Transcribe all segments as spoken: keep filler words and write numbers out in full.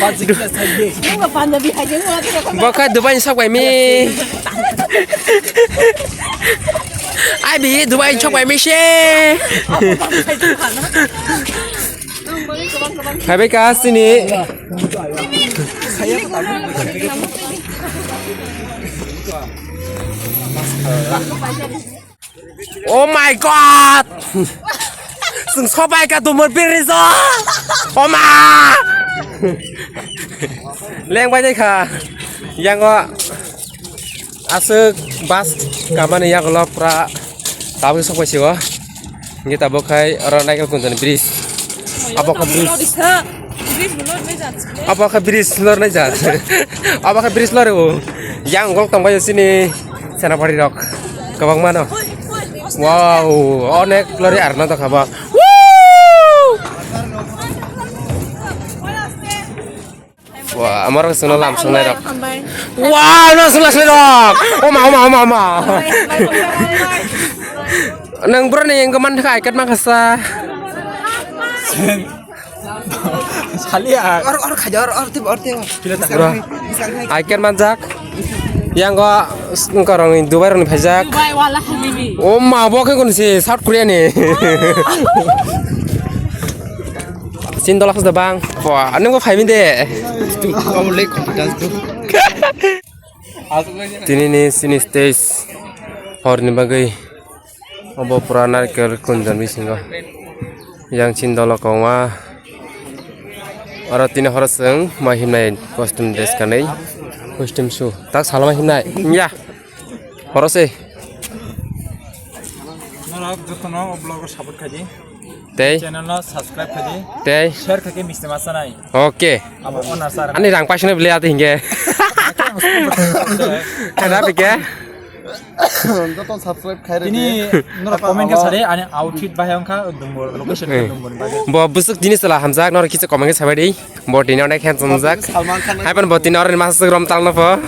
Nungba Punjabi hai je, nungba khe Bo kha Dubai ni sok bai mi. Ai bi Dubai ni sok bai mi se. Hai bai ka sini. Oh my God! Chwng sobai ka tumor biri jo. Oh ma! Leng bai dai kha. Yang o aswk bus kamani yak lo pura tabuk sok bai si o. Ngi tabuk khai oro Naikel Kunjani bridge. Abo kha bridge. Abo kha bridge lor nai jat. Abo kha bridge lor o. Yang gol tong bai sini senapati rok. Kabang mano. Wow, onek lori arna to khaba. Woo! Wah, amar suna lam sunai rok. Wah, no suna sunai rok. Oma, oma, oma, oma. Nang bro ni yang keman kha ikat makasa. Salia. Or, or khaja, or, or tip, or tip. Bro, ikat manjak. Yang go ngkarong Dubai rong phajak. Dubai wala habibi. Oma, bo khe kun si South Korea ni. Sin dola khas da bang. Wah, nang bo phai mi de. Tini ni sini stage hor ni bagwi obo pura narikal kundan bisingo yang chin dolo kongma oro tini horo chwng ma himnai costume dress kanwi costume show tak salma himnai ya horo se. Norok jotono o vlog o support khaidi. Tei? Channel no subscribe khaidi. Tei? Share khaidi misti masa nai. Oke. Abo onar sar. Ani rang paisano bile ate hinge. Kada pike? Joto subscribe khairi. Ini norok comment khe sari ani outfit bahai wngkha dumbur location khe dumbur bahai. Bo busuk tini sala hamjak norok kisa comment khe sabai di. Bo tini onek handsome jak. Salman Khan. Hai pan bo tini oroni masa rom talno po.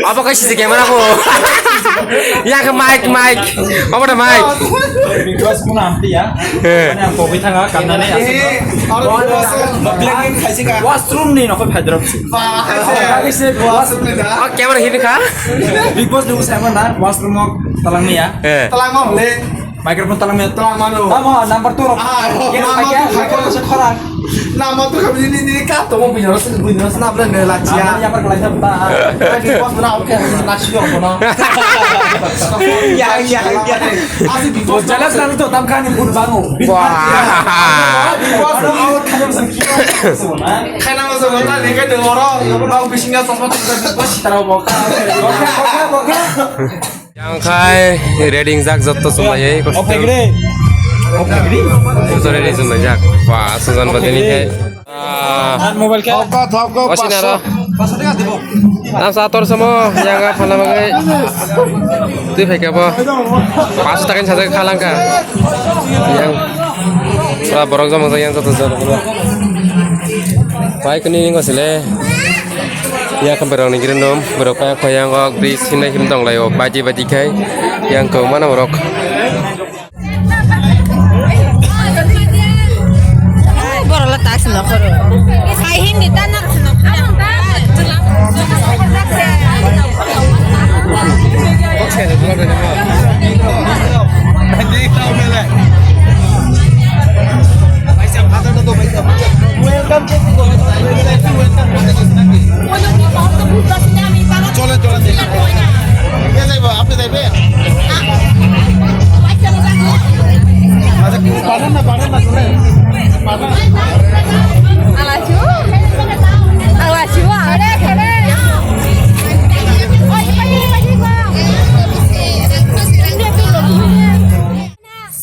Abo khe sisi camera bo. Ya khe mic, mic. Abo da mic. Big Boss muna amti ya. Eh. Mane ang kobi thanga kamnani asal. Washroom ni nokho phai drop. Oh, camera hini kha? Big Boss nunggu sama na washroom o talangni ya. Eh. Talangma hole. Microphone talang me. Talang mano. Tamo number two rok. Ah, oh, kena number kaya, two. Microphone se khorang. Number two kami ni ni ka to mo binyo se binyo se na bla ne la chia. Number yang berkelai siapa? Ai, Big Boss na oke na sio ko na. Ya, ya, ya. Asi Big Boss. Jelas kan itu tam kan pun bango. Wah. Big Boss na awak kan yang sengkio. Semua. Kayak nama semua na ne ka dengoro. Bau bisingnya sosok Big Boss sitara boka. Boka, boka, boka. Yang khai ready jak jotto sumai. Oke gede. Oke gede. Jotto ready sumai jak. Wah, sujan batini khai. Ah, mobile khe? Thopka, thopka, o sinaro. Am sator samo yang ga phala magai. Twi phaikha bo. Paso taka ni sajak khalangkha. Yang pura borok jomong jak yang jotto jotto. Bai kuni ningo sile. Ya khe borok ni grindom, borok kaya kho yang o bridge hinai him tong lai o, baji baji khai yang khe mano borok. Borok la tak sino khoro. Sai hindi ta nak sino khoro. Welcome to the চলে, চলে, চলে। কে যাইব? আপনি যাইবেন? আচ্ছা, পারেন না, পারেন না, চলে। পারেন।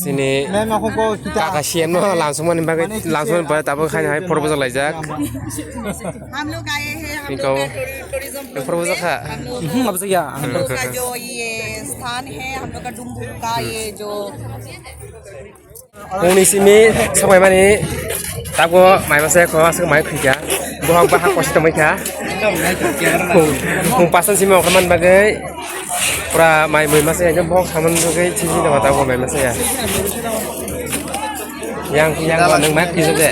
Sini kaka siyan no langsung mani bagwi langsung mani bagwi tabuk khai hai proposal laijak. हम लोग आए हैं, हम लोग का टूरि-, टूरिज्म प्लेस है। Proposal kha? हम लोग, हम लोग का जो ये स्थान है, हम लोग का डुम्बुर का ये जो Uni simi sabai mani tabuk mai masa ko asuk mai khika. Bohok bahak kosi tongwi kha. Mung pasan simi okra man bagwi. Pura mai mui masa ya, bohok saman bagwi sisi tongma tabuk mai masa ya. Yang, yang nang mai khisa de.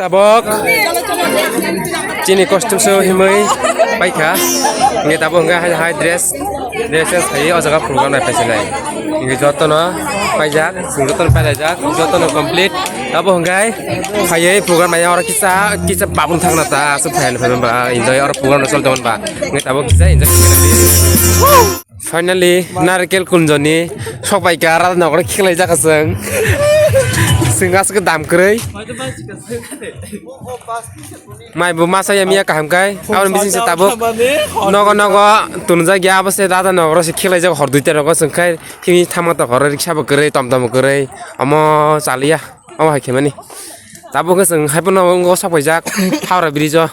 Tabok chini costume so himui paikha. Nge tabok hwnkhe hai, hai dress, dress change khaiwi o jaga program nai paisinai. Nge jotono paijak, chwng jotono pailaijak, jotono complete. Tabok hwnkhe phaiwi program nai oro kisa, kisa babung thangna ta aswk phaiwi phaiwi ba enjoy oro program no choli tongmani ba. Nge tabok kisa enjoy khainai. Finally, Narikel Kunjoni sok bai ka, rada nokro khiklai jaka chwng. Chwng aswk dam kwrwi. Mai bo masa ya miya kaham kai. Aboni bising se tabuk. Nogo nogo tunjak ya abo se rada nokro se khiklai jak hor duita rogo chwng khai. Khini thama to hor riksa bo kwrwi, tom tom bo kwrwi. Omo chaliya. Omo hai khemani. Tabuk khe chwng hai phano ngo sok bai jak. Howrah bridge o.